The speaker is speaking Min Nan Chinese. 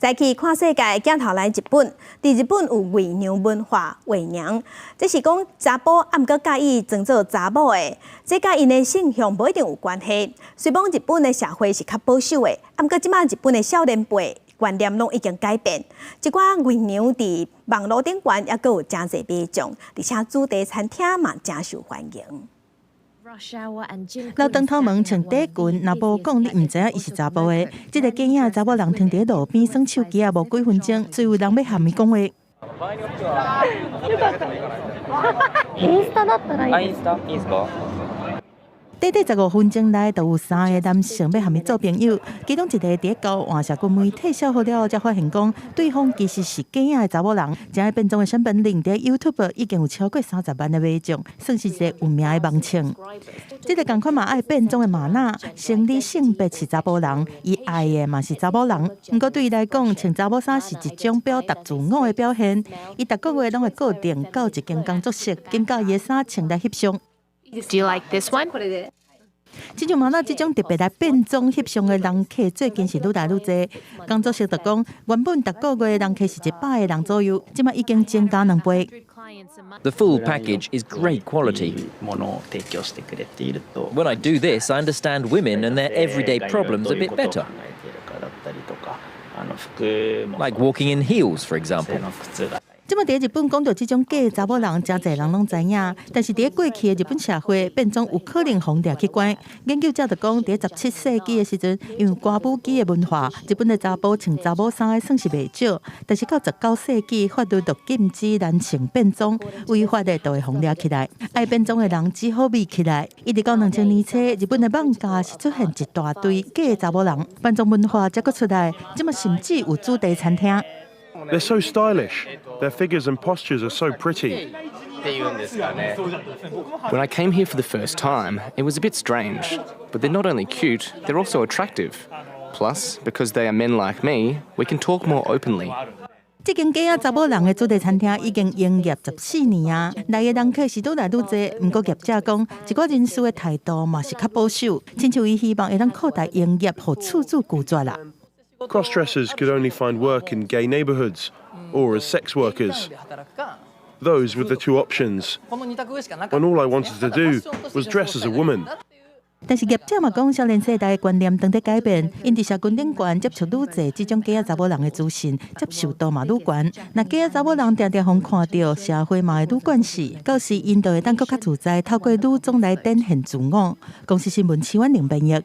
再去看世界，鏡頭來日本，佇日本有偽娘文化，偽娘，這是講查埔啊毋過佮意裝做查某的，這佮𪜶的性向無一定有關係。雖罔日本的社會是較保守的，啊毋過這馬日本的少年輩觀念攏已經改變，一寡偽娘佇網路頂懸猶閣有誠濟買眾，而且主題餐廳嘛誠受歡迎。留長頭毛穿短裙，若無講你毋知影伊是查埔的。這个假影查某人停佇路邊耍手機啊，無幾分鐘，就有人欲和伊講話。インスタだったらいい。インスタいいですか？短短15分鐘內，就有三个男性欲和伊做朋友。其中一个佇交換社群媒體小號了後，才發現講對方其實是假影的查某人。這愛變裝的小本領，佇 YouTube 已經有超過30萬的買眾，算是一个有名的網紅。這个仝款嘛愛變裝的馬娜，生理性別是查埔人，伊愛的嘛是查某人。毋過對伊來講，穿查某衫是一種表達自我的表現。伊逐個月攏會固定到一間工作室，緊佮伊的衫穿來翕相。 Do you like this one? 親像馬娜這種特別來變裝翕相的人客，最近是愈來愈濟。工作室就講，原本逐個月人客是100個人左右，這馬已經增加2倍。 The full package is great quality. When I do this, I understand women and their everyday problems a bit better. Like walking in heels, for example. 這馬佇日本講著這種假查某人，誠濟人攏知影。但是佇過去的日本社會，變裝有可能予掠去關。研究者就講，佇17世紀的時陣，因為歌舞伎的文化，日本的查埔穿查某衫的算是袂少。但是到19世紀，法律就禁止男性變裝，違法的就會予掠起來。愛變裝的人只好秘起來。一直到2000年初，日本的網咖是出現一大堆假查某人，變裝文化才閣出來。這馬甚至有主題餐廳。 They're so stylish. Their figures and postures are so pretty. When I came here for the first time, it was a bit strange. But they're not only cute, they're also attractive. Plus, because they are men like me, we can talk more openly. 這間假仔查某人的主題餐廳已經營業14年啊，來的人客是愈來愈濟。毋過業者講，一寡人士的態度嘛是較保守，親像伊希望會當擴大營業，予厝主拒絕啦。 Cross-dressers could only find work in gay neighborhoods or as sex workers. Those were the two options. When all I wanted to do was dress as a woman. 但是業者嘛講，少年世代的觀念當咧改變，𪜶佇社群頂懸接觸愈濟這種假仔查某人的資訊，接受度嘛愈懸。若假仔查某人定定予看著，社會嘛會愈慣勢，到時𪜶就會當閣較自在，透過女裝來展現自我。公視新聞徐婉玲編譯。